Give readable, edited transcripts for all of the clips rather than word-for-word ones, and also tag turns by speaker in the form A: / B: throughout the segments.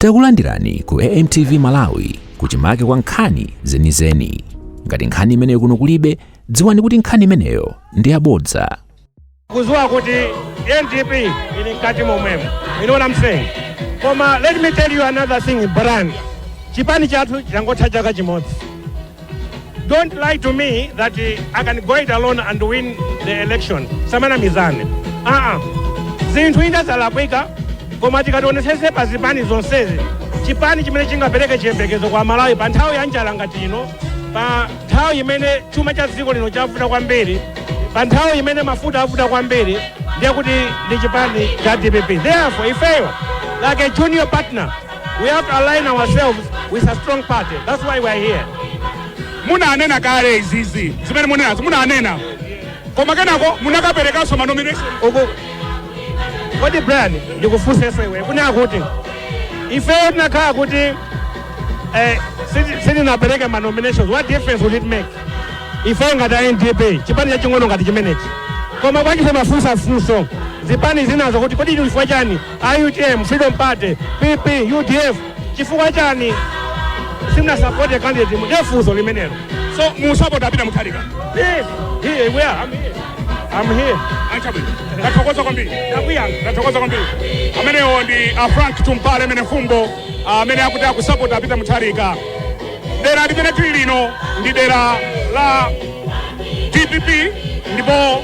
A: Takulandirani ku AMTV Malawi, kuchimake kwa nkhani zenizeni. Ngati nkhani imeneyo kuno kulibe, dziwani kuti nkhani imeneyo ndi yabodza.
B: Kuziwa kuti NDP ili mkati momwemo, you know what I'm saying? Koma let me tell you another thing, Brian. Chipani chathu changotha chaka chimodzi. Don't lie to me that I can go it alone and win the election. Samanamizane. Zinthu ina zalakwika, koma tikationesese pa zipani zonsezi, chipani chimene chingapereke chiyembekezo kwa Malawi pa nthawi ya njala ngati ino, pa nthawi imene chuma cha dziko lino chavuta kwambiri, pa nthawi imene mafuta avuta kwambiri, ndiye kuti ndi chipani cha DPP. Therefore, ifeyo, like a junior partner, we have to align ourselves with a strong party. That's why we are here.
C: Munanena kale izizi zimene munenazo, munanena, koma kenako munakaperekanso ma nomination.
B: Uku kodi, Brian, ndikufunsenso iwe kunena kuti ifeyo tinakhala kuti sitinapereke ma nominations, what difference would it make? Ifeyo ngati a NDP, chipani chaching'ono ngati chimenechi, koma bwanji mafunsa funso zipani zinazo kuti kodi chifukwa chani a UTM, Freedom Party, PP, UDF, chifukwa chani simunasupporte candidate? Ndiye funso limenelo.
C: So musapota Peter Mutharika?
B: Yes, here we are. I'm here. I'm here.
C: Achabwino, ndathokoza kwambiri.
B: Ndakuyankha.
C: Ndathokoza kwambiri. Amenewo ndi a Frank Tumpale Mwenefumbo, amene akuti akusapota Peter Mutharika. Dera limene tili lino ndi dera la DPP, ndipo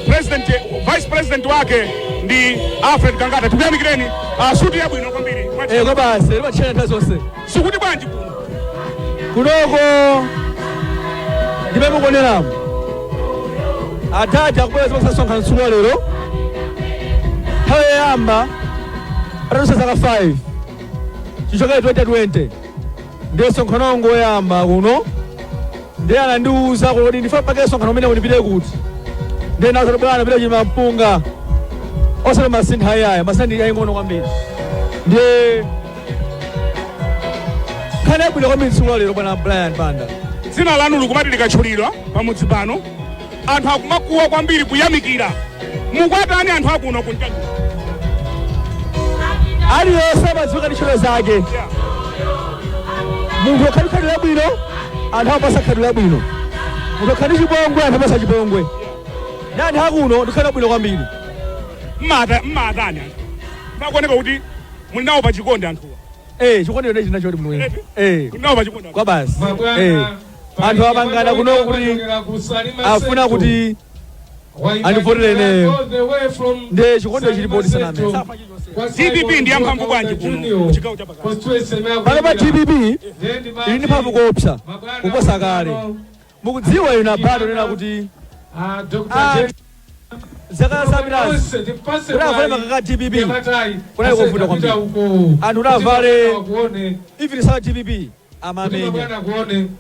C: president, vice president wake ndi Alfred Gangata. Tikuyamikireni. Suti yabwino kwambiri.
D: Kwa basi, limachena nthawi zonse.
C: Sikuti bwanji kuno?
D: Kunoko ndimene mukuoneramo, atati akubwera zimene tsiku la lero, nthawi yoyamba patadutsa zaka 5 chichokera 2020, ndiye msonkhano wangu woyamba kuno. Ndiye anandiwuza kuti ndifuna pake msonkhano umene undipite kuti, ndiye nazo, "Bwana, pita Chimampunga, osati masintha ayaya, masintha ndi aying'ono kwambiri." Ndiye nkhani yabwino kwambiri tsiku la lero, bwana Brian Banda.
C: Dzina lanu likumati likatchulidwa pamudzi pano, anthu akumakuwa kwambiri kuyamikira. Mukwatani anthu akuno kuntanyu?
D: Aliyense amadziwika ndi ntchito zake. Munthu ukhali khalidwe labwino, anthu amapasa khalidwe labwino. Munthu ukhali ndi chipongwe, anthu amapasa chipongwe. Ndi anthu akuno ndikhala bwino kwambiri.
C: Mmatani anthu pakuoneka kuti muli nawo pachikondi anthuwa?
D: Chikondi ndi china choti muno.
C: Muli nawo pachikondi anthu.
D: Kwa basi. Anthu apangana kuno kuti afuna kuti andivotere ineyo, ndiye chikondi chilipo, tisaname.
C: DPP ndi yamphamvu bwanji kuno kuchigawo chapakati?
D: Pano pa DPP ili ndi mphamvu koopsa kuposa kale. Mukudziwa inu abato nena kuti zaka zapitazi kuti avale makaka DPP kunali kovuta kwambiri. Anthu kuti avale even sawa DPP amamenya,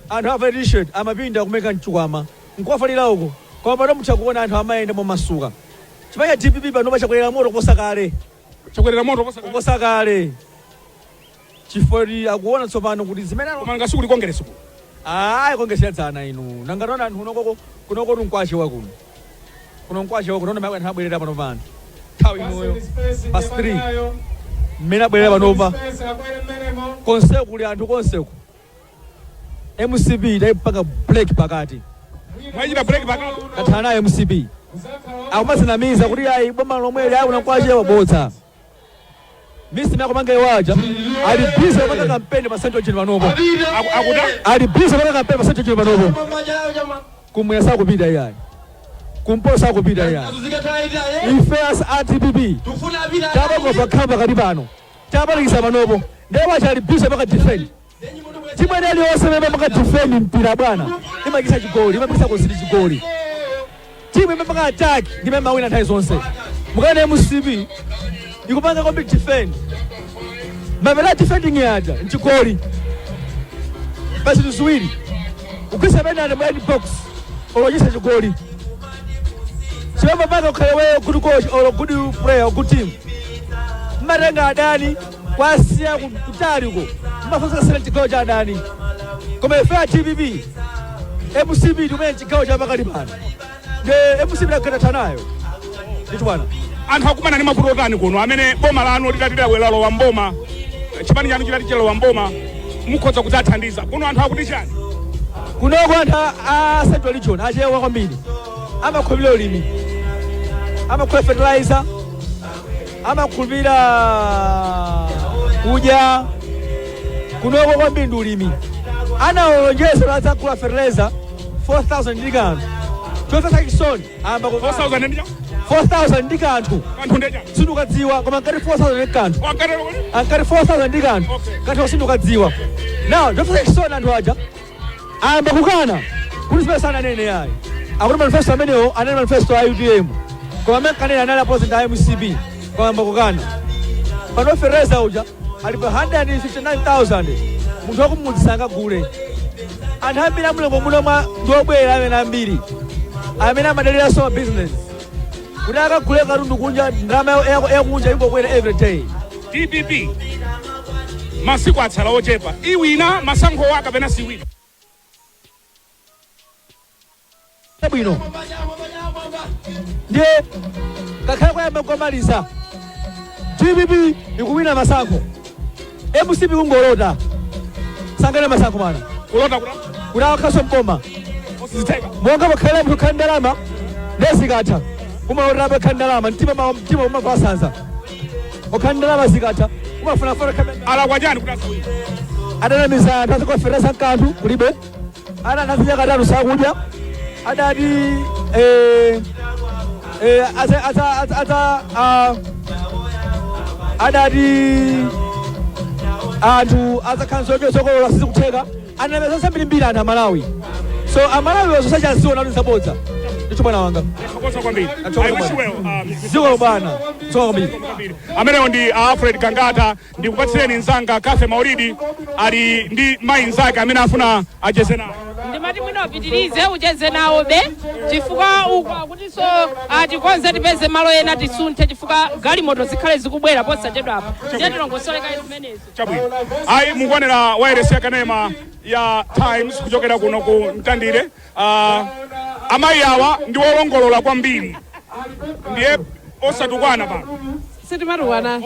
D: anthu avale T-shirt amapinda kumeka mchikwama nkuwafalira uko. Koma pano mutha kuona anthu amayenda momasuka. Chipani cha DPP pano pachakwera moto kuposa kale.
C: Chakwerera moto kuposa kale.
D: Kuposa kale, chifukwa akuona tsopano kuti zimene
C: Koma ngasi kuli kongeresi kuno?
D: Ayi, kongesedzana inu. Nangataona anthu kunokoko, kunoko nkwachewa kuno, kuno nkwachewa kuno. Anthu abwerera pano pano nthawi inoyo past 3 mmene abwerera panopa, konseku kuli anthu konseku. MCP idayipanga break pakati.
C: Mwachita break pakati.
D: Tathana nayo MCP. Akumazinamiza kuti ayi, boma lomweli, ayi, kuno nkwachewa, bodza. Misi akumanga iwaja ali busy kupanga kampeni pa Central Region panopo.
C: Akuta?
D: Ali busy kupanga kampeni pa Central Region panopo. Kumwera sakupita iyayi, kumpoto sakupita iyayi. Ife as a DPP tapakopa khala pakati pano, tapalikisa panopo. Ndiye wacha ali busy paka defend. Timu ene iliyonse imene paka defend mpira, bwana, imagisa chigoli, imapikisa kusiti chigoli. Timu imene paka attack ndi imene mawina nthawi zonse. Mukana MCP ikupanga kwambiri defend, mapera defending yaja mchigoli basi ziwiri, kugwisa penalty mu box olochisa chigoli. Chimapapaka ukhale weyo good coach or good player or good team, mmatenga adani kwasiya kutali uko, mmafunsa chigawo cha adani. Koma ife a DPP, MCP timene chigawo cha pakali pano ndi MCP takatha nayo ndichibwana.
C: Anthu akumana ndi mavuto otani kuno amene boma lanu litati lalowa mboma Chipani chanu chitati chalowa mboma, mukhoza kudzathandiza kuno, anthu akuti chani?
D: Kunoko anthu a Central Region, Achewa kwambiri, amakhulupirira ulimi, amakhulupirira fertilizer, amakhulupirira kudya. Kunoko kwambiri ndi ulimi. Anawalonjeza adzagula fertilizer 4000 ndi kanthu. Chomvetsa chisoni, amba
C: 4000 ndi
D: 4000 ndi kanthu.
C: Kanthu ndecha?
D: Sindukadziwa, koma nkati 4000 ndi kanthu.
C: Wankatero kodi?
D: Ankati 4000 ndi kanthu. Kanthu sindukadziwa. Now, chomvetsa chisoni, anthu aja ayamba kukana kuti zimene sananene yayi. Akuti manifesto amenewo anali manifesto a UTM, koma amene kanene anali a president a MCP. Koma ayamba kukana. Pano fertilizer uja ali pa 159,000. Munthu wakumudzi sangagule. Anthu ambiri amulengo muno mwa ndi obwera amene ambiri amene amadaliranso ma business kuti akagule katundu kunja, ndalama yakunja ingokwera every day.
C: DPP masiku atsala ochepa, iwina masankho kapena siwina?
D: Bwino, ndiye ngakhale kwayamba nkomaliza, DPP ikuwina masankho. MCP kungolota, sangane masankho mana.
C: Kulota kuti?
D: Kuti akhaso mkoma.
C: Osizitheka.
D: Monga pakhalira munthu khala ndalama ndezikatha, kumalotera pakhala ndalama, mtima umamva asanza. Okhala ndalama zikatha, umafunafuna khala.
C: Alakwa chani kuti asawina?
D: Adanamiza anthu, azikoferesa nkanthu kulibe. Ana anasinya katatu sakudya. Adati aza aza aza aza adati anthu azakhala zokolola, sizikutheka. Anameza zambirimbiri anthu Amalawi. So Amalawi wazosachaziona kuti zabodza. Ndicho, bwana wanga.
C: Thokoza kwambiri.
D: Athokoza.
C: I wish you well.
D: Ziko bwana, tsoka kwambiri.
C: Kwambiri. Amenewo ndi Alfred Gangata. Ndikupatsireni mzanga Kafe Maulidi, ali ndi mayi nzake amene afuna acheze nawo.
E: Ndimati mwina upitirize ucheze nawo be, chifukwa uku akutinso atikonze, tipeze malo ena tisunthe, chifukwa galimoto zikhale zikubwera posachedwapo. Ndiye tilongosoleka zimenezo.
C: Chabwino. Ayi, mukuonera wairesi yakanema ya Times kuchokera kuno ku Mtandire. Amayi awa ndi olongolola kwambiri, ndiye osatukwana pano.
E: Sitimatukwana,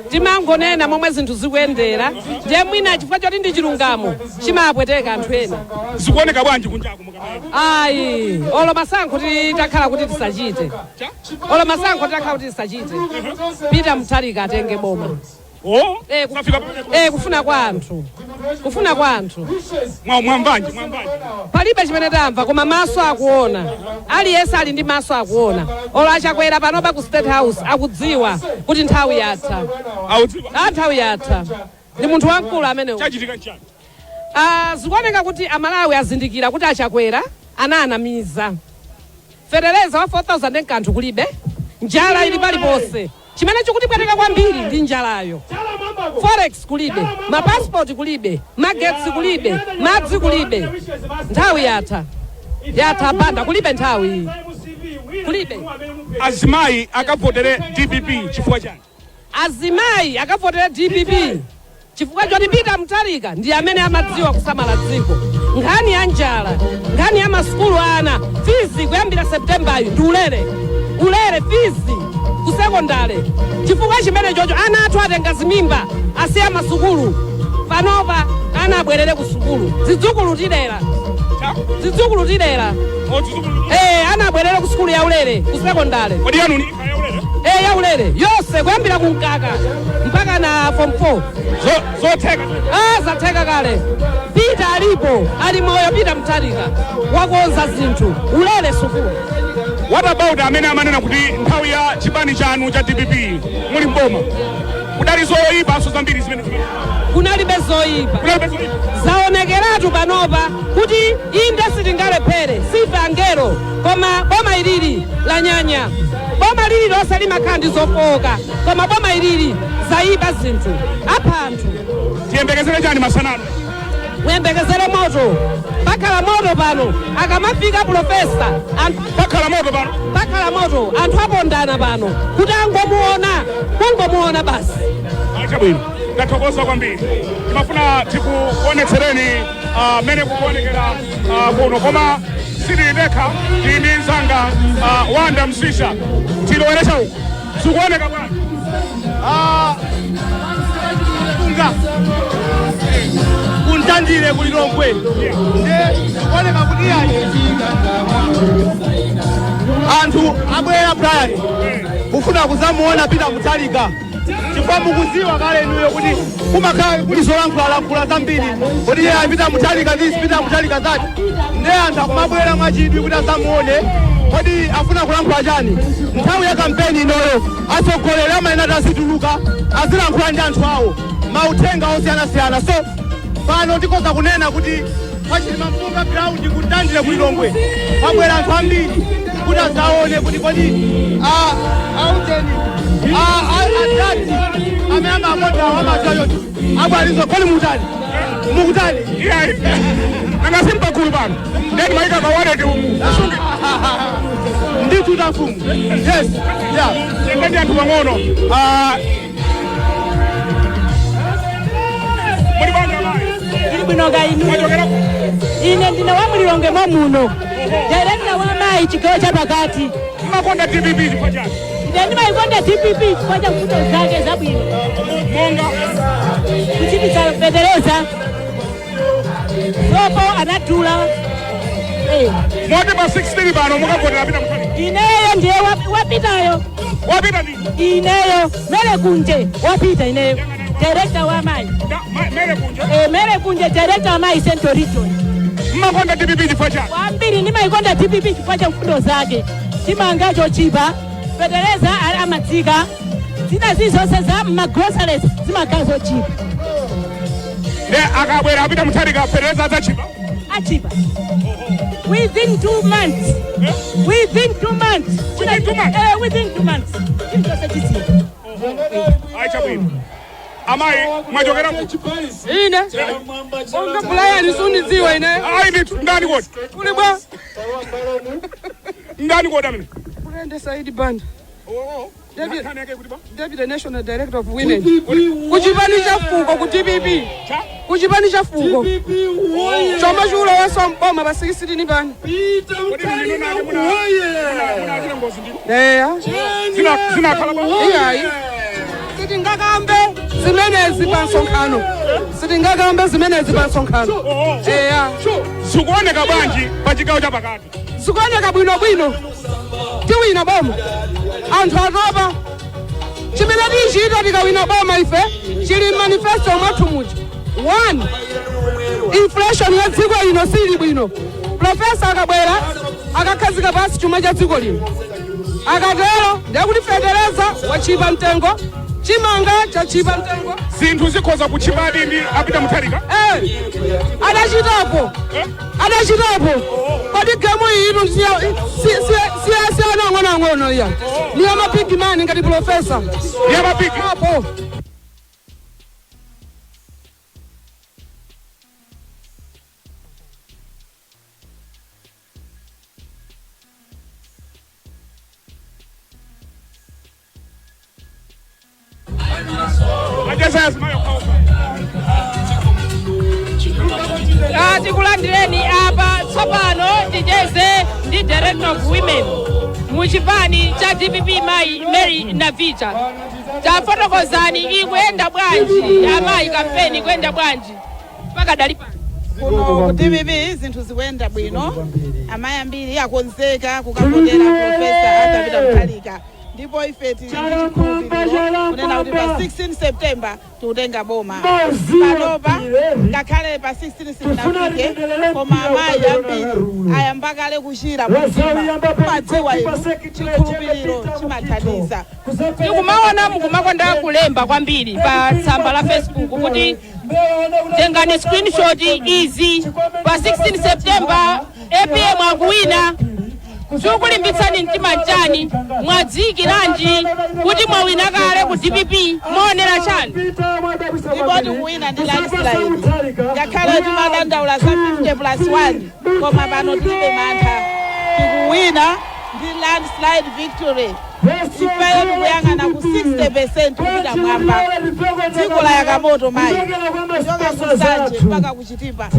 E: timangonena momwe zinthu zikuyendera. Ndiye mwina chifukwa choti ndi chilungamo, chimapweteka anthu ena.
C: Zikuoneka bwanji kunjaku mukamayenda?
E: Ayi, olo masankho titakhala kuti tisachite, olo masankho titakhala kuti tisachite, Peter Mutharika atenge boma.
C: Oh. Safika pamenepo?
E: Kufuna kwa anthu, kufuna kwa anthu.
C: Mwamvanji, mwamvanji?
E: Palibe chimene tamva, koma maso akuona. Aliyense ali ndi maso akuona. Olo Achakwera panopa ku State House akudziwa kuti nthawi yatha.
C: Audziwa?
E: A, nthawi yatha. Ndi munthu wamkulu amenewo.
C: Chachitika nchani?
E: Ah, zikuoneka kuti Amalawi azindikira kuti Achakwera ananamiza. Fetereza wa 4000 nkanthu kulibe, njala ili paliponse. Chimene chikutipweteka kwambiri ndi njalayo. Forex kulibe, mapasipoti kulibe, magetsi kulibe, madzi kulibe. Nthawi yatha, yatha banda, kulibe nthawi, kulibe.
C: Azimayi akavotere DPP chifukwa chani?
E: Azimayi akavotere DPP chifukwa choti Peter Mutharika ndi amene amadziwa kusamala dziko. Nkhani ya njala, nkhani ya masukulu, ana fees kuyambira Septembayo ndi ulere, ulere fees ku sekondale. Chifukwa chimene chocho ana athu atenga zimimba, asiya masukulu. Panopa ana abwerere ku sukulu, zidzukulu tilera. Zidzukulu tilera. Ana abwerere ku sukulu ya ulere ku sekondale.
C: Kodi yanu ni ikhala yaulere?
E: Ya ulere yonse, kuyambira ku mkaka mpaka na form 4.
C: Zotheka?
E: Ah, zatheka kale. Peter alipo, ali moyo. Peter Mutharika wakonza zinthu, ulere sukulu.
C: What about amene amanena kuti nthawi ya chipani chanu cha DPP muli mboma kudali zoyipanso zambiri zimene
E: Kunalibe zoyipa.
C: Kunalibe zoyipa?
E: Zaonekeratu panopa kuti inde, sitingalephere, sife angelo, koma boma ilili lanyanya. Boma lililonse limakhala ndi zofowoka, koma boma ilili zayipa zinthu, apha anthu.
C: Tiyembekezere chani masanano?
E: Muyembekezere moto, pakhala moto pano akamafika profesa anthu.
C: Pakhala moto pano?
E: Pakhala moto, anthu apondana pano kuti angomuona, kungomuona basi.
C: Chabwino, ndathokoza kwambiri. Timafuna tikuonetsereni mmene kukuonekera kuno, koma sitili ndekha, tili ndi mzanga Wanda Msisha. Tiloweresha uku, zikuoneka bwanji?
F: Unga.
D: Mtandire ku Lilongwe. Nde zikuoneka kuti yayi, anthu abwera, Brian, kufuna kuzamuona Peter Mutharika, chifukwa mukuziwa kale inuyo kuti kumakhala kuli zolankhulalankhula zambiri kuti iye Peter Mutharika this, Peter Mutharika that. Nde anthu akumabwera mwachidwi kuti azamuone, kodi afuna kulankhula chani? Nthawi ya kampeni inoyo atsogoleri amayenera azituluka, azilankhula ndi anthu awo mauthenga osiyanasiyana. So pano tikhoza kunena kuti pa Chilimampunga ground ku Mtandire ku Lilongwe pabwera anthu ambiri kuti azaone kuti kodi aujeni adati amene amakonda amachayocho abwalizo, kodi mutani, mukutani?
C: Iyayi, nanga simpagulu pano, ndeni mayika kawaleti umu usunge.
D: Ndithu mfumu, yes, yeah.
C: Tendeni anthu pang'ono. Ah, muli bwanji amayi?
F: Ili bwino kainu?
C: Mwachokera ku?
F: Ine ndine wa mulilonge mwa muno, director wa mayi chigawo chapakati.
C: Mmakonda DPP chifukwa chani?
F: Ine ndimayikonda DPP chifukwa cha mfundo zake zabwino.
C: Monga?
F: Kuchipitsa fetereza, sopo anadula.
C: Moti pa 16 pano mukavotera Peter Mutharika?
F: Ineyo ndiye wapitayo.
C: Wapita ndi?
F: Ineyo Mele Kunje, wapita ineyo, director wa mayi.
C: Mere Kunje?
F: Mele Kunje, director wa mayi Central Region.
C: Mmakonda DPP chifukwa chani?
F: Kwambiri, ndimayikonda DPP chifukwa cha mfundo zake. Chimanga chochipa, fetereza amatsika, zina zizonse za magroceries zimakhala zochipa.
C: Ne akabwera a Peter Mutharika, fetereza adzachipa?
F: Achipa within 2 months, within 2 months.
C: Within 2 months?
F: Within 2 months chilichonse chitsika.
C: Ayi, chabwino. Amayi, mwachokera ku?
E: Ine onga Brian sundidziwa ine.
C: Ayi ndithu, ndani kodi?
E: Uli bwa?
C: Ndani kodi amene?
E: Kulende Saidi Banda.
C: Nkhani yake kuti ba?
E: Deputy national director of women kuchipani cha fuko ku DPP.
C: Cha?
E: Kuchipani cha fuko chomwe chikulowanso mboma pa 16 pano.
C: Kodi ndino nani muna ngozi ndino?
E: Eya.
C: Zinakhala ba?
E: Iyayi, sitingakambe zimenezi pa msonkhano, sitingakambe zimenezi pa msonkhano, eya.
C: Zikuoneka bwanji pa chigawo cha pakati?
E: Zikuoneka bwinobwino, tiwina boma. Anthu atopa. Chimene tichita tikawina boma ife chili manifesto mwathu muja. One, inflation ya dziko lino sili bwino. Professor akabwera akakhazika pansi chuma cha dziko lino. Akatero ndiye kuti fetereza wachipa mtengo, chimanga chachipa mtengo.
C: Zinthu zikhoza kutchipadi ndi a Peter Mutharika?
E: Eh, adachitapo, adachitapo. Kodi game iyi siyana ang'onoang'ono iya, ni ama big man ngati professor.
C: Ni ama big.
E: Apo.
C: Acheza azimayi okhaokha.
G: Tikulandireni apa. Tsopano ticheze ndi director of women muchipani cha DPP, mayi Mary Navita. Tafotokozani, ikuyenda bwanji amayi, kampeni ikuyenda bwanji pakadali pano?
H: Kuno ku DPP zinthu zikuyenda bwino. Amayi ambiri akonzeka kukavotera Professor Arthur Peter Mutharika, ndipo ife tili ndi chikhulupiriro kunena kuti pa 16 September tikutenga boma. Panopa ngakhale pa 16 sitinafike, koma amayi ambiri ayamba kale kuchira mumtima. Madziwa inu, chikhulupiriro chimathandiza.
G: Tikumaona mukumakonda kulemba kwambiri pa tsamba la Facebook kuti tengani screenshot izi, pa 16 September APM akuwina. Chikulimbitsani mtima nchani? Mwadziyikiranji kuti mwawina kale ku DPP? Muonera chani?
H: Ndipo tikuwina ndi landslide. Ngakhale timadandaula za 50 plus 1, koma pano tilibe mantha, tikuwina ndi landslide victory. Ifeyo tikuyang'ana ku 60% kupita mwamba. Dziko la yakamoto mayi, kuchoka ku Nsanje mpaka kuchitipa,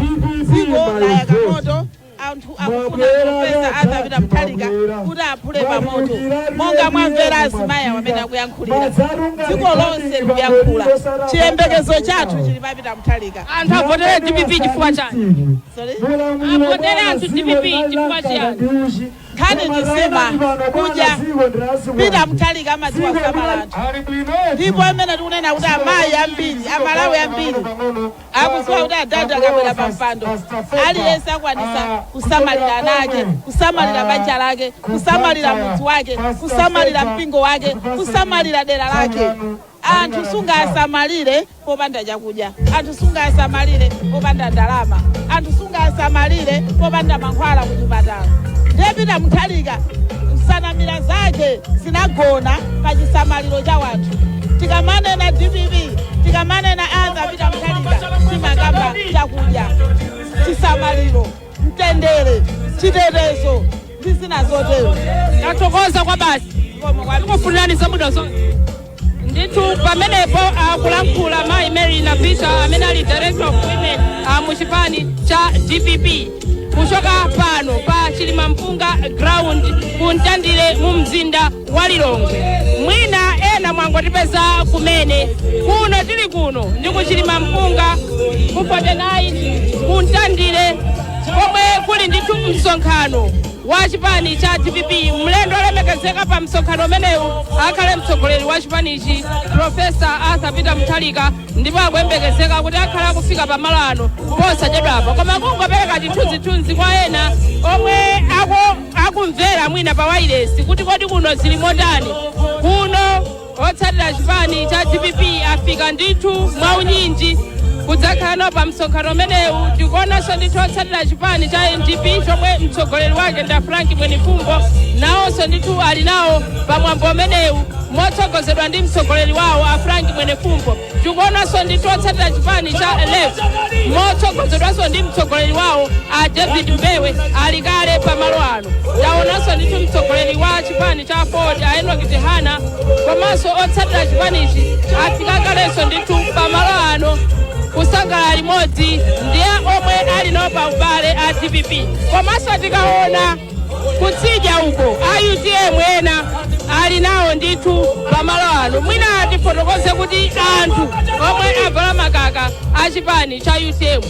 H: dziko la yakamoto. Anthu akufuna Professor Arthur Peter Mutharika kuti aphule pamoto. Monga mwamvera azimayi amene akuyankhulira, dziko lonse likuyankhula, chiyembekezo chathu chili pa Peter Mutharika.
G: Anthu avotere DPP chifukwa chani?
H: Sorry?
G: Avotere anthu DPP chifukwa chiyani?
H: Nkhani ndisima kudya. Peter Mutharika amadziwa kusamala anthu, ndipo amene tikunena kuti amayi ambiri, Amalawi ambiri akudziwa kuti adadi akabwera pa mpando, aliyense akwanisa kusamalira ana ake, kusamalira banja lake, kusamalira mudzi wake, kusamalira mpingo wake, kusamalira dera lake. Anthu sungasamalire popanda chakudya, anthu sungasamalire popanda ndalama, anthu sungasamalire popanda mankhwala kuchipatala. Ndiye Peter Mutharika nsanamira zake zinagona pa chisamaliro cha wanthu. Tikamanena DPP, tikamanena Arthur Peter Mutharika, timakamba chakudya, chisamaliro, mtendere, chitetezo ndi zina zotero.
G: Tathokoza kwa basi. Tikufunirani zabwino zonse ndithu. Pamenepo akulankhula mayi Mary Navita amene ali Director of Women mu chipani cha DPP, kuchoka pano pa Chilimampunga Ground ku Mtandire mu mzinda wa Lilongwe. Mwina ena mwangotipeza kumene kuno, tili kuno ndi ku Chilimampunga ku 49 ku Mtandire, komwe kuli ndithu msonkhano wa chipani cha DPP. Mlendo olemekezeka pa msonkhano umenewu akhale mtsogoleri wa chipanichi, Professor Arthur Peter Mutharika, ndipo akuyembekezeka kuti akhala akufika pamalo ano posachedwapa. Koma kungopereka chithunzithunzi kwa ena omwe akumvera mwina pa wailesi kuti kodi kuno zili motani. Kuno otsatira chipani cha DPP afika ndithu mwaunyinji kudzakhala pa msonkhano umenewu. Tikuonanso ndithu otsatira chipani cha NDP, chomwe mtsogoleri wake nda Frank Mwenifumbo, nawonso ndithu ali nawo pamwambo umenewu motsogozedwa ndi mtsogoleri wawo a Frank Mwenifumbo. Tikuonanso ndithu otsatira chipani cha Left motsogozedwanso ndi mtsogoleri wawo a David Mbewe ali kale pamalo ano. Taonanso ndithu mtsogoleri wa chipani cha Ford, a Enoch Chihana, komanso otsatira chipanichi afika kalenso ndithu pamalo ano kusangalala limodzi ndiye omwe ali nawo pa ubale a DPP. Komanso tikaona kutsidya uko, a UTM ena ali nawo ndithu pamalo ano. Mwina tifotokoze kuti anthu omwe avala makaka a chipani cha UTM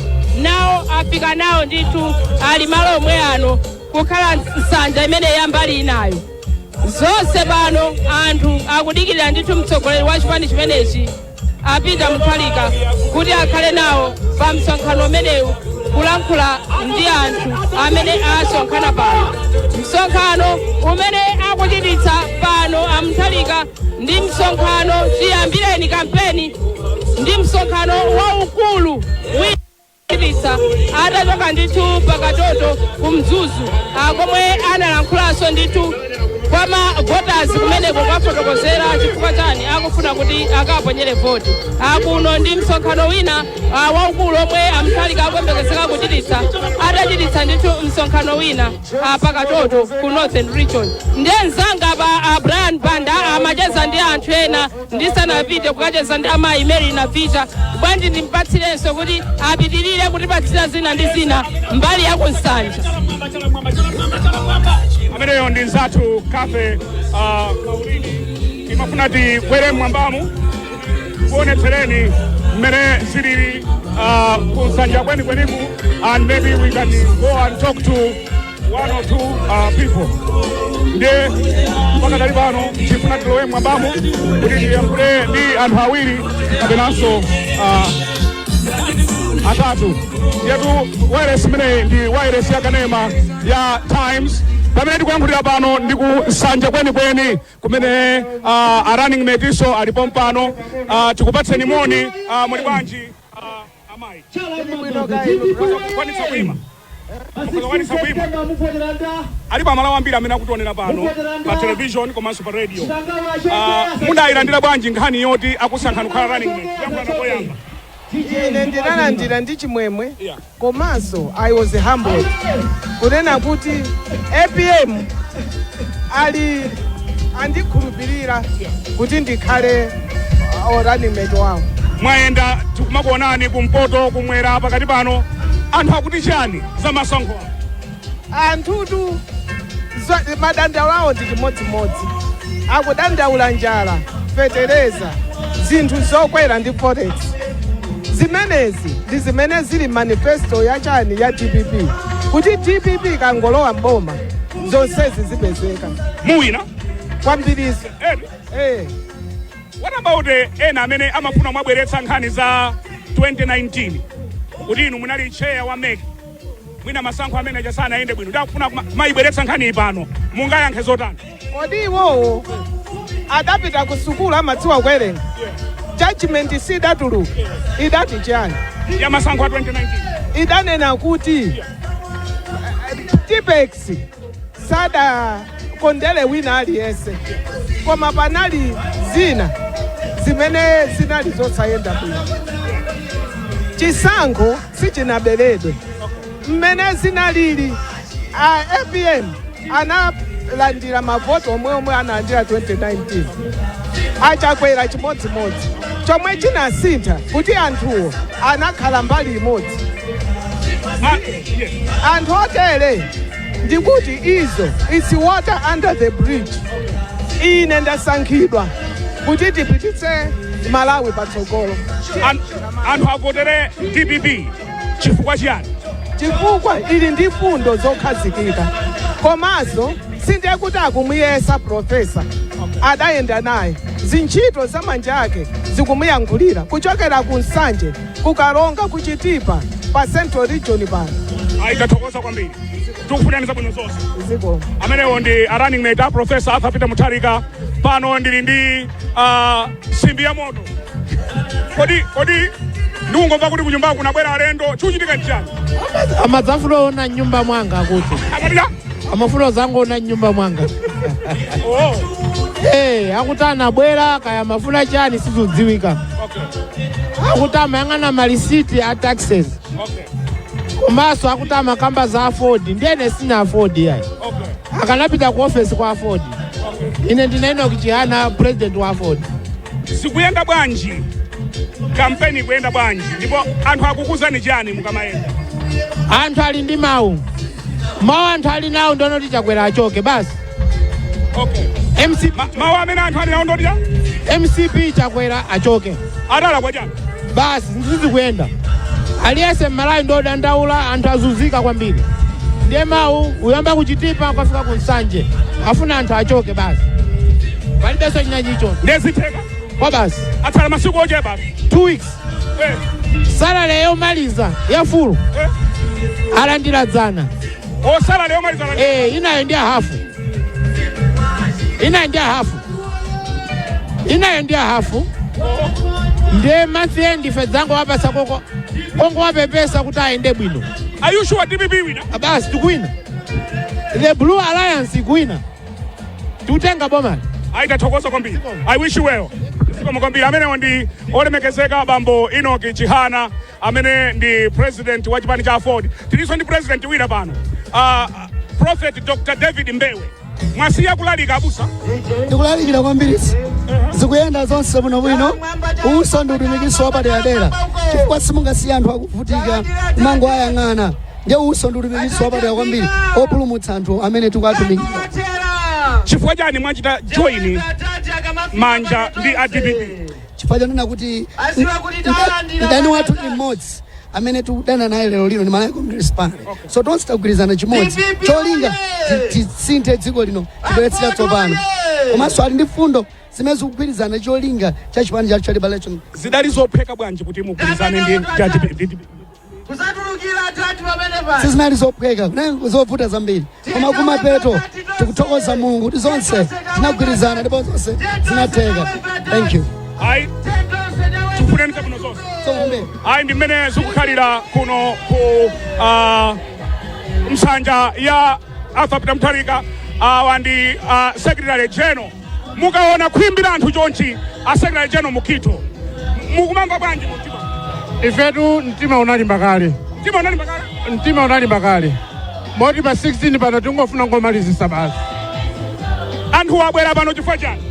G: nawo afika nawo ndithu, ali malo omwe ano kukhala nsanja imene yambali inayo. Zonse pano anthu akudikirira ndithu mtsogoleri wa chipani chimenechi, a Peter Mutharika, kuti akhale nawo pa msonkhano umenewu kulankhula ndi anthu amene asonkhana pano. Msonkhano umene akuchititsa pano a Mutharika ndi msonkhano chiyambireni kampeni, ndi msonkhano waukulu wina atachoka ndithu pakatoto ku Mzuzu, komwe analankhulanso ndithu kwa ma voters kumeneko kwafotokozera chifukwa chani akufuna kuti akaponyere voti. Akuno ndi msonkhano wina waukulu omwe a Mutharika akuyembekezeka kuchititsa atachititsa ndithu msonkhano wina pakatoto ku Northern Region. Ndiye mzanga pa Brian Banda amacheza ndi anthu ena ndisanapite kukacheza ndi amayi Mary Navita. Bwanji ndimpatsirenso kuti apitirire kutipatsira zina ndi zina mbali ya kunsanja?
C: Ameneyo ndi nzathu Kafe Maulidi. Timafuna tikwere mmwambamu kuonetsereni mmene zilili kunsanja kwenikweniku, and maybe we can go and talk to one or two people. Ndiye pakadali pano tifuna tilowe mmwambamu kuti tiyankhule ndi anthu awiri kapenanso atatu. Yetu wireless imeneyi ndi wireless ya kanema ya Times. Pamene tikuyankhulira pano ndi kusanja kwenikweni kumene a running mate iso alipo mpano. Tikupatseni moni. Muli bwanji, amayi? Kwanitsa kuima? Mukakwanitsa kuima? Alipo Amalawi ambiri amene akutionera pano pa television komanso pa radio. Mudayilandira bwanji nkhani yoti akusankhani kukhala running mate? Kuyankhulana koyamba.
I: Ine ndinalandira ndi chimwemwe, komanso I was humbled kunena kuti APM ali andikhulupirira kuti ndikhale running mate wawo.
C: Mwayenda, tikumakuonani kumpoto, kumwera, pakati pano. Anthu akuti chani za masankho?
I: Anthutu madandaulo awo ndi chimodzimodzi, akudandaula njala, fetereza, zinthu zokwera ndi forex. Zimenezi ndi zimene zili manifesto yachani ya DPP, kuti DPP ikangolowa mboma zonsezi zipezeka.
C: Muwina?
I: Kwambirizo.
C: Eh. What about ena amene amafuna mwabweretsa nkhani za 2019, kuti inu munali chair wa MEC, mwina masankho amene aja sanayende bwino, ndakufuna kumayibweretsa nkhani iyi pano, mungayankhe zotani?
I: Kodi iwowo adapita ku sukulu? Amadziwa kuwerenga? Judgment sidatuluka? Idati chani?
C: Ya masankho a 2019.
I: Idanena kuti Tipex sadakondere wina aliyense, koma panali zina zimene zinali zosayenda bwino. Chisankho sichinaberedwe. Mmene zinalili, a APM analandira mavoti omwe omwe analandira 2019, aChakwera chimodzimodzi. Chomwe chinasintha kuti anthuwo anakhala mbali imodzi. Anthu otere ndikuti izo it's water under the bridge. Ine ndasankhidwa kuti tipititse Malawi patsogolo.
C: Anthu avotere DPP chifukwa chiyani?
I: Chifukwa ili ndi fundo zokhazikika, komanso sindiye kuti akumuyesa professor, adayenda naye, zintchito za manja ake zikumuyankhulira kuchokera ku Nsanje, kuKaronga, kuChitipa, pa Central Region pano.
C: Ayi, tathokoza kwambiri, tikufunirani zabwino zonse.
I: Zikomo.
C: Amenewo ndi a running mate a Professor Arthur Peter Mutharika. Pano ndili ndi simbi ya moto. Kodi ndikungomva kuti kunyumba kunabwera alendo, chikuchitika nchani?
J: Amadzafuna ona nyumba mwanga kuti
C: Amatira?
J: Amafuna zangoona nyumba mwanga.
C: Oh.
J: Eh, akuti anabwera kaya mafuna chani sizodziwika. Akuti amayang'ana malisiti a taxes. Komanso akuti amakamba za AFORD, ndiyene sina AFORD yayi. Akanapita ku office kwa AFORD. Ine ndine Enoch Chihana, president wa AFORD.
C: Zikuyenda bwanji? Kampeni ikuyenda bwanji, ndipo anthu akukuzani chani mukamayenda?
J: Anthu ali ndi mawu, mawu anthu ali nawo ndonoti Chakwera achoke basi. MC
C: Mawu amene anthu ali nawo ndoti cha
J: MCP, Chakwera achoke.
C: Adala kwa chani?
J: Basi, zizikuyenda, aliyense mmalawi ndodandaula, anthu azunzika kwambiri. Ndiye mawu uyamba kuChitipa ukafika ku Nsanje, afuna anthu achoke basi, palibenso china chicho.
C: Ndezitheka.
J: Kwa basi.
C: Atsala masiku ochepa.
J: 2 weeks.
C: Salary
J: Salary yomaliza ya full alandira dzana.
C: O, salary yomaliza?
J: Eh, inayo ndi hafu, inayo ndi hafu, inayo ndi hafu. Ndiye month end ife dzango wapasa koko kongo wapepesa kuti ayende bwino.
C: Are you sure DPP wina?
J: Basi, tikuwina. The Blue Alliance ikuwina, tikutenga bomali.
C: Ayi, tathokoza kwambiri, I wish you well. Zikomo kwambiri. Amenewo ndi olemekezeka bambo Enoch Chihana, amene ndi president wa chipani cha AFORD. Tilinso ndi president wina pano, Prophet Dr David Mbewe. Mwasiya kulalika, abusa?
K: Ndikulalikira kwambiri, zikuyenda zonse bwinobwino. Uso ndi utumikiso wapaderadera, chifukwa simungasiya anthu akuvutika mango ayang'ana. Ndiye uso ndi utumikiso wapadera kwambiri opulumutsa anthu amene tikuwatumikira.
C: Chifukwa chani mwachita join manja ndi a DPP?
K: Chifukwa chonena kuti mdani wathu ndi mmodzi amene tikudana naye lero lino, ndi Malawi Congress Party. So tonse tagwirizana chimodzi cholinga tisinthe dziko lino, tibweretsera tsopano, komanso ali ndi fundo zimene zikugwirizana cholinga cha chipani chathu cha Liberation.
C: Zidali zophweka bwanji kuti mugwirizane ndi a DPP?
K: Sizinali zophweka, kunali zovuta zambiri, koma kumapeto tikuthokoza Mulungu kuti zonse zinagwirizana ndipo zonse zinatheka. Thank you.
C: Ayi, tikufuneni zabwino zonse.
K: Kwambiri.
C: Ayi, ndi mmene zikukhalira kuno ku msanja ya Arthur Peter Mutharika. Awa ndi secretary general. Mukaona khwimbi la anthu chonchi, a secretary general Mukhito, mukumamva bwanji mumtima?
L: Ifetu mtima unalimba kale.
C: Mtima unalimba kale.
L: Mtima unalimba kale, moti pa 16 pano tingofuna ngomalizisa basi.
C: Anthu abwera pano chifukwa chani?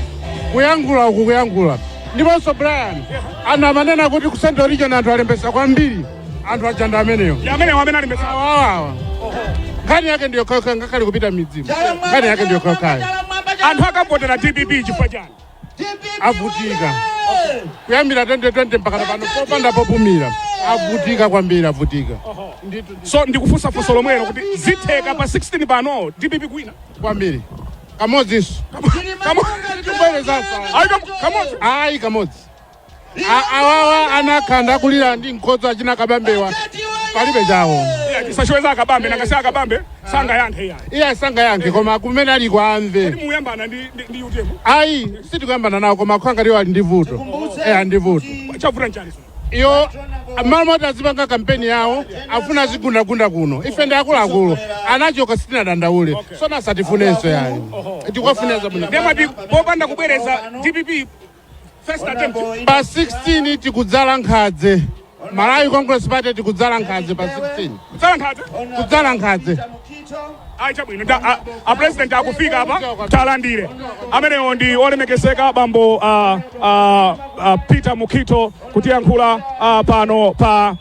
L: Kuyankhula uku, kuyankhula. Ndiponso Brian, anthu amanena kuti ku Central Region anthu alembesa kwambiri, anthu ajanda ameneyo.
C: Ndi amenewo amene alembesa?
L: Awawawa. Nkhani yake ndiyo khayokhayo, ngakhale kupita midzimu, nkhani yake ndiyo khayokhayo.
C: Anthu akavotera DPP chifukwa chani?
L: Avutika kuyambira 2020 mpaka pano popanda popumira. Avutika kwambiri, avutika.
C: So ndikufunsa funso lomwelo kuti zitheka pa 16 pano DPP kuwina?
L: Kwambiri, kamodzinso.
C: Ayi, kamodzi.
L: Ayi, kamodzi. Awawa anakhanda akulira ndi nkhodzo achina Kabambewa, palibe chawo.
C: Yeah, tisachoweza Akabambe, nakasi Akabambe sangayankhe iyayi.
L: Iye sangayankhe, koma kumene aliko amve.
C: Kodi muyambana ndi UTM?
L: Ayi, sitikuyambana nawo, koma akhanga iwo ali ndi vuto, ali ndi vuto.
C: Chavuta nchani?
L: Iyo malo moti azipanga kampeni yawo, afuna azigundagunda kuno. Ife ndi akuluakulu, anachoka, sitinadandaule, sona asatifunenso yayi, tikuwafunira zabwino.
C: Ndemati popanda kubwereza, DPP first attempt.
L: Pa 16 tikudzala nkhadze. Malawi Congress Party tikudzala nkhadze pa 16.
C: Kudzala nkhadze?
L: Kudzala nkhadze.
C: Ayi, chabwino. A president akufika apa, talandire. Amenewo ndi olemekezeka bambo Peter Mukhito kutiyankhula pano pa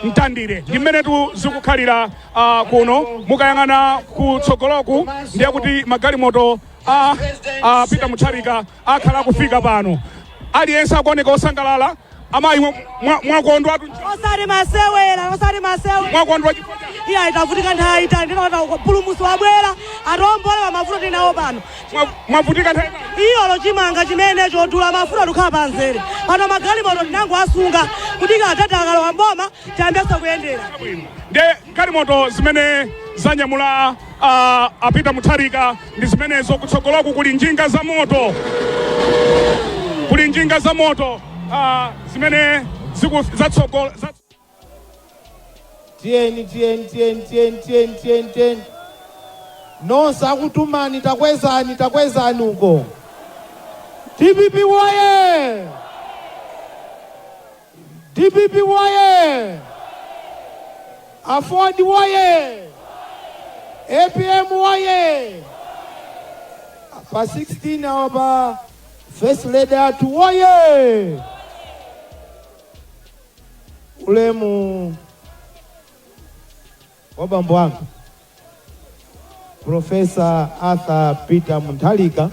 C: Mtandire. Ndi mmenetu zikukhalira kuno. Mukayang'ana kutsogoloku, ndiye kuti magalimoto a Peter Mutharika akhala akufika pano. Aliyense akuoneka osangalala. Amayi, mwakondwa?
M: Osati masewera, osati masewera.
C: Mwakondwa chifukwa chani?
M: Iya, itavutika nthawi itali. Ndinaona pulumusi wabwera, atiwombole pa mavuto tinawo pano.
C: Mwavutika nthawi?
M: Iyolo chimanga chimene chodula, mafuta, tikhala panzere pano. Magalimoto tinango asunga kuti atata akalowa mboma tiyambenso kuyendera.
C: Nde galimoto zimene zanyamula a Peter Mutharika ndi zimenezo. Kutsogoloku kuli njinga za moto, kuli njinga za moto zimene zatsogola
J: Tiyeni, tiyeni, tiyeni, tiyeni, tiyeni, tiyeni, tiyeni nonse akutumani, takwezani, takwezani uko. DPP woye! DPP woye! AFORD woye! APM woye! Pa 16 awa pa First Lady athu woye! Ulemu wa bambo anga Professor Arthur Peter Mutharika,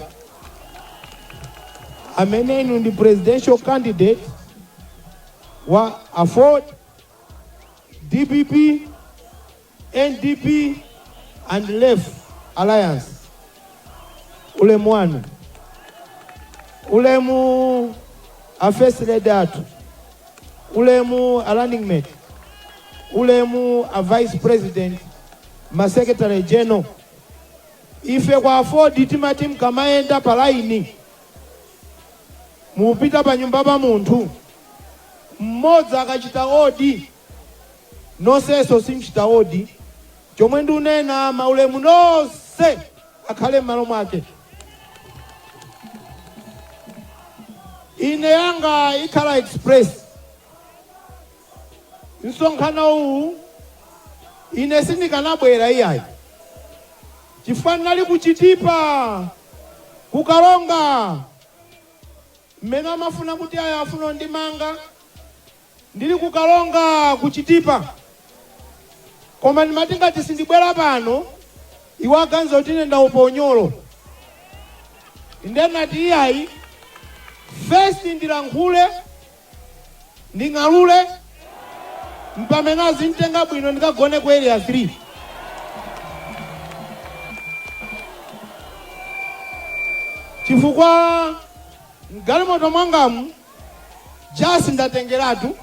J: amene inu ndi presidential candidate wa AFORD, DPP, NDP and Left Alliance, ulemu wanu. Ulemu a First Lady athu, ulemu a running mate, ulemu a vice president, ma secretary general. Ife kwa AFORD timati mkamayenda pa laini, mupita pa nyumba pa munthu mmodzi, akachita odi, nonsenso simchita odi. Chomwe ndikunena, maulemu nonse akhale m'malo mwake. Ine yanga ikhala express. Msonkhano uwu ine sindikanabwera iyayi, chifukwa ndinali kuchitipa kukalonga mmene amafuna kuti aya afuna ndimanga. Ndili kukalonga kuchitipa, koma ndimati ngati sindibwera pano, iwo aganiza kuti ine ndaupa unyolo. Ndenati iyayi, first ndilankhule, nding'alule, mpamene azintenga bwino ndikagone ku Area 3. Chifukwa mgalimoto mwangamu jasi ndatengeratu,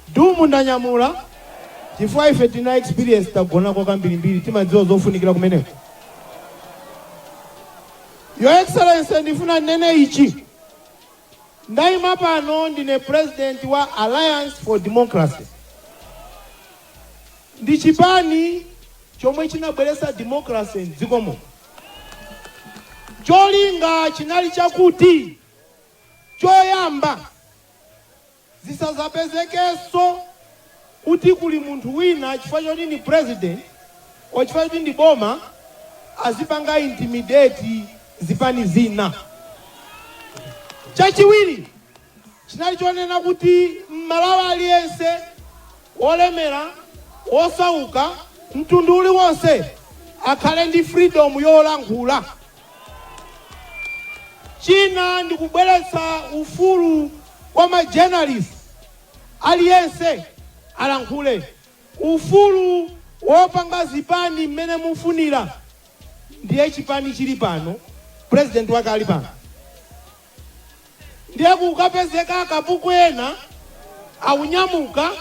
J: dumu ndanyamula, chifukwa ife tina experience, tagonako kambirimbiri, timadziwa zofunikira kumeneko. Your Excellency, ndifuna ndinene ichi. Ndayima pano ndine president wa Alliance for Democracy. Ndi chipani chomwe chinabweretsa democracy mdziko muno. Cholinga chinali chakuti choyamba zisazapezekenso kuti kuli munthu wina, chifukwa choti ndi president o chifukwa choti ndi boma, azipanga intimidate zipani zina. Chachiwiri chinali chonena kuti Mmalawi aliyense, wolemera, wosauka, Mtundu uliwonse akhale ndi freedom yolankhula. China ndi kubweretsa ufulu kwa ma journalist, aliyense alankhule, ufulu wopanga zipani mmene mufunira. Ndiye chipani chili pano, president wake ali pano, ndiye kukapezeka akapuku ena aunyamuka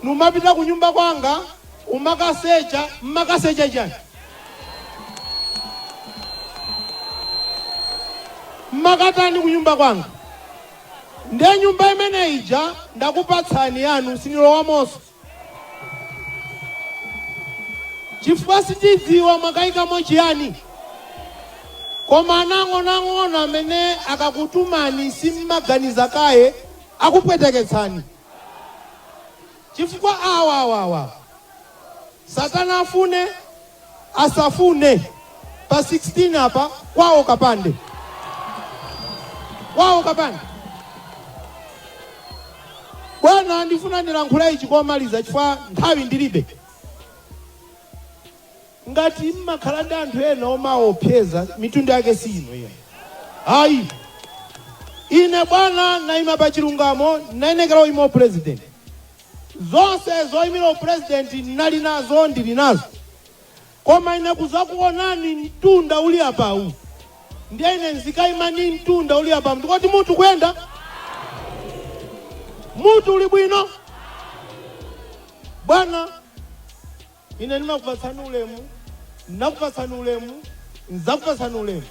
J: numapita kunyumba kwanga umakasecha. Mmakasecha chani? Mmakatani kunyumba kwanga? Ndiye nyumba imene ija ndakupatsani yanu, sinilowamonso chifukwa sitidziwa mwakayikamo chiyani. Koma anang'onoang'ono amene akakutumani simmaganiza kaye, akupweteketsani, chifukwa awa awa awa, satana afune asafune, pa 16 apa kwawo kapande, kwawo kapande. Bwana, ndifuna ndilankhule ichi komaliza chifukwa nthawi ndilibe. Ngati mmakhala ndi anthu ena omaopseza, mitundu yake si ino iya, ayi. Ine bwana naima pa chilungamo, nayenekera uyima president. Zonse zoyimira president ndinali nazo, ndili nazo, koma ine kuzakuonani mtunda uli apawu, ndiye ine nzikayima ndi mtunda uli apawu, ndikoti mutu kuyenda, mutu uli bwino. Bwana, ine ndimakupatsani ulemu, ndinakupatsani ulemu, nzakupatsani ulemu,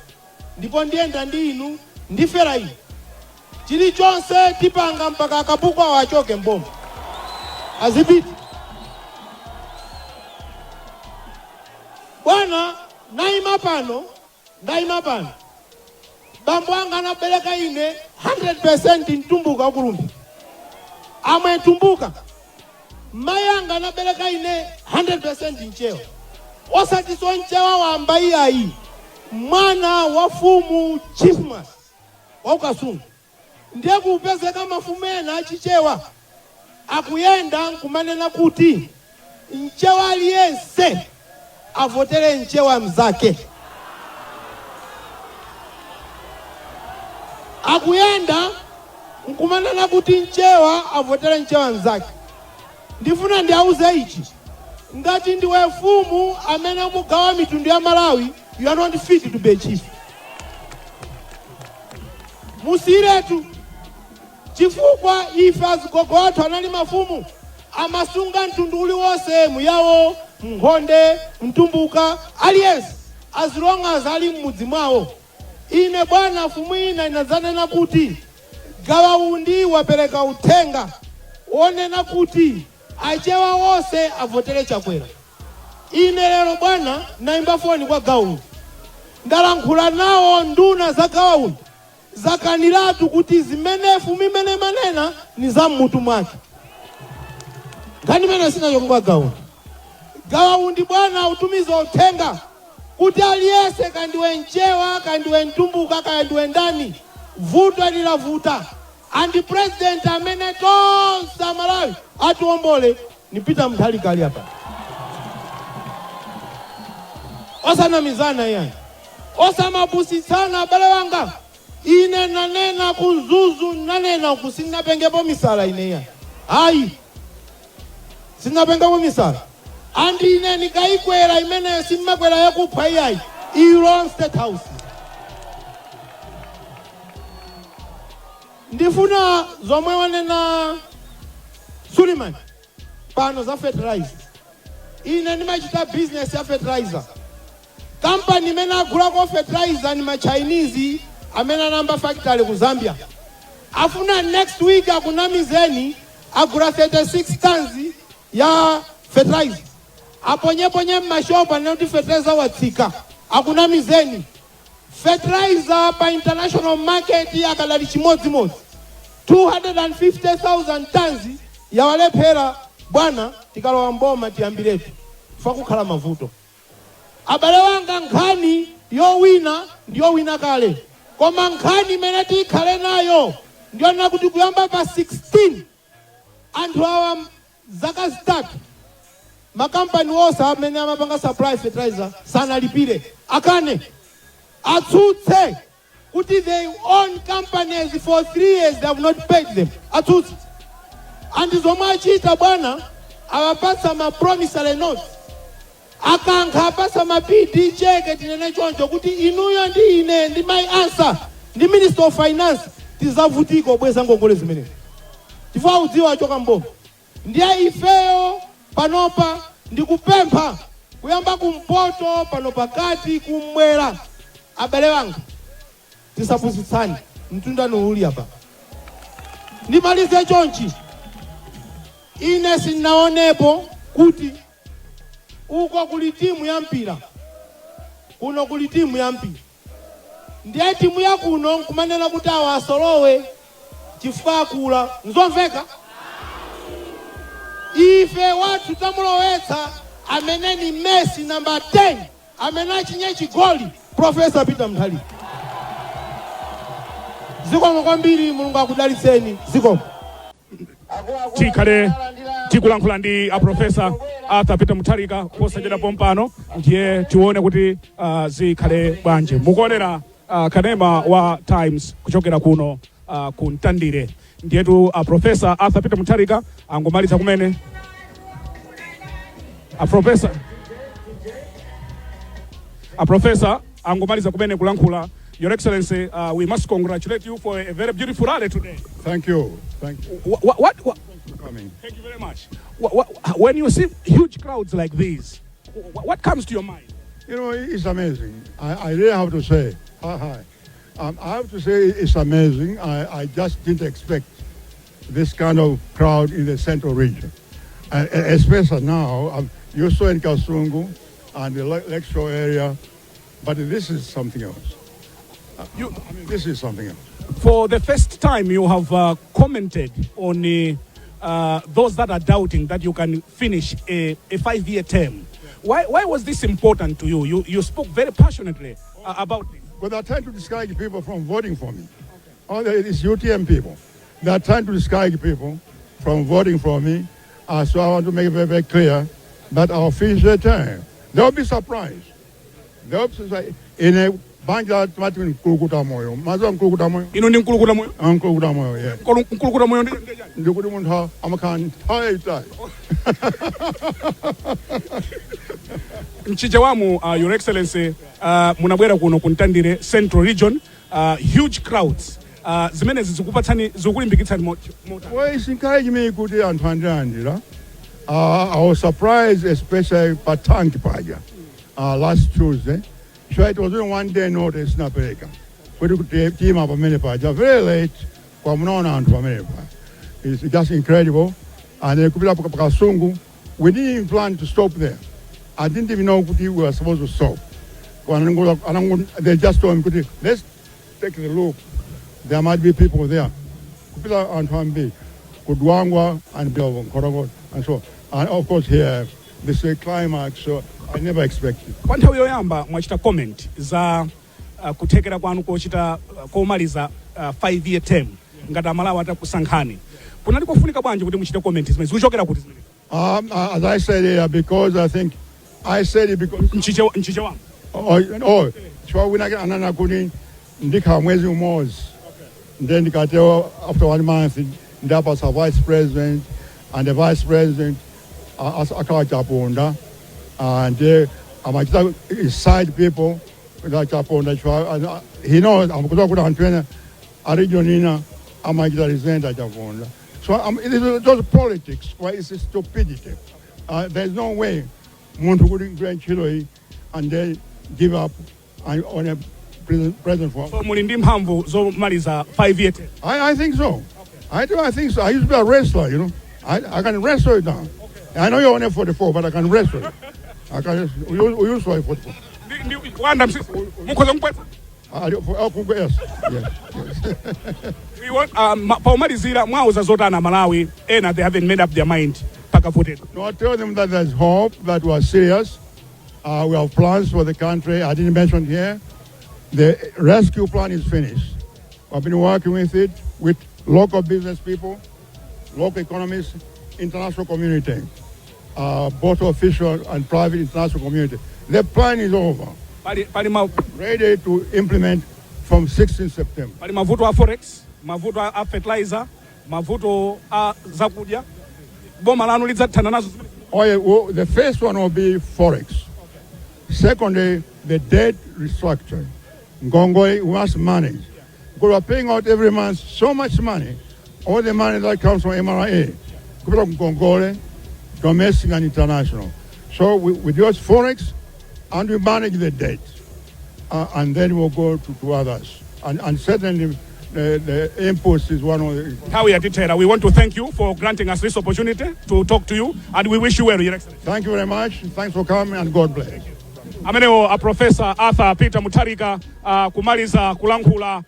J: ndipo ndiyenda ndi inu, ndifera inu. Chilichonse tipanga mpaka akapuku awo achoke mboma, azipita. Bwana, naima pano, ndayima pano, bambo anga anabereka ine 100% mtumbuka wakulumbi, amwe mtumbuka. Mayi anga anabereka ine 100% mchewa, osatinso mchewa wamba iyayi, mwana wa fumu Chief Mwase wa Ukasungu. Ndiye kupezeka mafumu ena achichewa akuyenda nkumanena kuti mchewa aliyense avotere mchewa mzake. Akuyenda nkumanena kuti mchewa avotere mchewa mzake. Ndifuna ndiauze ichi: ngati ndiwe mfumu amene mugawa mitundu ya Malawi, you are not fit to be a chief. Musiyiretu, chifukwa ife azigogo athu anali mafumu, amasunga mtundu uliwonse, Muyawo, Mnkhonde, Mtumbuka, aliyense, as long as ali m'mudzi mwawo. Ine bwana, fumu ina inadzanena kuti Gawaundi wapereka uthenga wonena kuti achewa onse avotere Chakwera. Ine lero bwana naimba foni kwa Gawaundi, ndalankhula nawo. Nduna za Gawaundi zakaniratu kuti zimene fumu imene manena ni za mmutu mwake. Nkhani imene sinachoka kwa Gawaundi. Gawaundi bwana utumiza uthenga kuti aliyense, kandiwe mchewa, kandiwe mtumbuka, kandiwe ndani, vuto lilavuta and president amene tonse Amalawi atiwombole ni Peter Mutharika ali apa. Osanamizana iyani, osamapusitsana, abale wanga. Ine nanena ku Mzuzu, nanena ku sindinapengepo misala ine iyani, ayi, sindinapengepo misala. And ine ndikayikwera imeneyo, simmakwera yakupha iyayi, ilo State House. Ndifuna zomwe wanena Suleiman pano za fertilizer. Ine ndimachita business ya fertilizer. Kampani imene agulako fertilizer ni ma Chinese amene anamba factory ku Zambia. Afuna next week akunamizeni agula 36 tons ya fertilizer, aponyeponye mmashopu, anena kuti fertilizer watsika. Akunamizeni. Fertilizer pa international market akadali chimodzimodzi. 250,000 tons yawalephera. Bwana, tikalowa mboma tiyambiretu fa kukhala mavuto. Abale wanga, nkhani yowina ndiyowina kale, koma nkhani imene tikhale nayo ndiyonena kuti kuyamba pa 16 anthu awa zaka 3. Makampani onse amene amapanga supply fertilizer sanalipire, akane, atsutse kuti they own companies for 3 years, they have not paid them. Atsutse. And zomwe achita bwana, awapatsa ma promissory notes, akankha apatsa ma PD cheque. Tinene choncho kuti inuyo ndi ine ndi my answer ndi Minister of Finance tizavutika obweza ngongole zimenezi, chifukwa udziwa achoka mboma. Ndiye ifeyo panopa ndikupempha, kuyamba kumpoto, pano pakati, kumwera, abale wanga, tisapusitsane, mtundano uli apa. Ndimalize chonchi: ine sindinaonepo kuti uko kuli timu ya mpira, kuno kuli timu ya mpira, ndiye timu ya kuno nkumanena kuti awa asolowe chifukwa akula. Nzomveka? Ife wathu tamulowetsa amene ni Messi namba 10, amene achinye chigoli, Professor Peter Mutharika. Zikomo kwambiri, Mulungu akudalitseni, zikomo.
C: Tikhale tikulankhula ndi a Professor Arthur Peter Mutharika posachedwa pompano. Ndiye tione kuti zikhale bwanji. Mukuonera kanema wa Times kuchokera kuno ku Mtandire. Ndiyetu Professor Arthur Peter Mutharika angomaliza kumene. A professor angomaliza kumene kulankhula. Your Excellency, we must congratulate you for a very beautiful rally today.
N: Thank you. Thank you
C: What
N: for coming.
C: Thank you very much. When you see huge crowds like these, what comes to your mind?
N: It's amazing. I really have to say, hi, hi. I have to say it's amazing. I just didn't expect this kind of crowd in the central region. Especially now, you saw in Kasungu and the Lakeshore area, but this is something else. I mean, this is something else.
C: For the first time, you have commented on those that are doubting that you can finish a 5-year term. Why was this important to you? You spoke very passionately about this.
N: But they're trying to discourage people from voting for me. All these UTM people, they're trying to discourage people from voting for me. So I want to make it very, very clear that I'll finish the term. They'll be surprised. They'll be surprised. In a banja timati mkulukuta moyo. Mazo mkulukuta moyo.
C: Ino ndi mkulukuta moyo?
N: Ah, mkulukuta moyo, yeah.
C: Mkulukuta moyo ndi chani?
N: Ndikuti munthu amakhala nthawi yayitali.
C: Mchichewamu, Your Excellency, munabwera kuno ku Mtandire, Central Region, huge crowds. Zimenezi zikupatsani, zikulimbikitsani motani?
N: Well, it's encouraged me kuti anthu andilandira. I was surprised, especially pa tank paja last Tuesday. So it was only one day notice napereka kuti tima pamene paja very late, kwa munaona anthu pamene pa. It's just incredible. And then kupita pa Kasungu, we didn't even plan to stop there. I didn't even know kuti we were supposed to stop. They just told me kuti let's take the loop. There might be people there. Kupita anthu ambiri ku Dwangwa and Nkhotakota and so on. And of course here, this is a climax, so I never expected.
C: Kwa nthawi yoyamba mwachita comment za kuthekera kwanu kochita komaliza 5 year term ngati Amalawi atakusankhani. Kunali kofunika bwanji kuti muchite comment zimene zikuchokera kuti zimene?
N: As I said here, because I think I said it because
C: Mchichewamu.
N: Oh, chifukwa wina anana kuti ndikhala mwezi umodzi, then ndikatero after one month ndapasa vice president, and the vice president akhala Chaponda, and amachita side people like Chaponda chifukwa he knows amakudziwa kuti anthu ena a region ina amachita resent Chaponda. So it is just politics. Why, it's stupidity. There's no way munthu kuti ngwira ntchito iyi and then give up and on a president for
C: So muli ndi mphamvu zomaliza 5 year term?
N: I think so. I do. I think so. I used to be a wrestler. I can wrestle it now. I know you're only 44, but I can wrestle it. I can. We use 44.
C: Ndi wanda msisi mukhoza kukwetsa.
N: Oh, yes.
C: We want, pomalizira mwauza zotani Malawi ena they haven't made up their mind pakavotedwa?
N: No, I tell them that there's hope, that we are serious. We have plans for the country. I didn't mention here. The rescue plan is finished. I've been working with it, with local business people, local economists, international community. both official and private international community. The plan is over.
C: Pali ma,
N: Ready to implement from 16 September.
C: Pali mavuto a forex, mavuto a fertilizer, mavuto a zakudya. Boma lanu lidzathana nazo zimene?
N: Oh, yeah, well, the first one will be forex. Secondly, the debt restructuring. Ngongole, we must manage. Because we're paying out every month so much money, all the money that comes from MRA, kupita ngongole, domestic and international. So we do forex and we manage the debt. And then we'll go to others. And certainly the inputs is one of the
C: Nthawi yatithera. We want to thank you for granting us this opportunity to talk to you, and we wish you well, Your Excellency.
N: Thank you very much. Thanks for coming and God bless.
C: Amenewo a Professor Arthur Peter Mutharika kumaliza kulankhula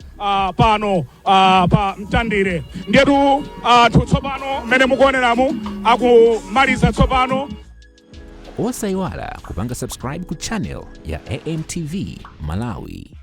C: pano pa Mtandire. Ndiyetu anthu tsopano mmene mukuoneramu akumaliza tsopano.
A: Osayiwala kupanga subscribe ku channel ya AMTV Malawi.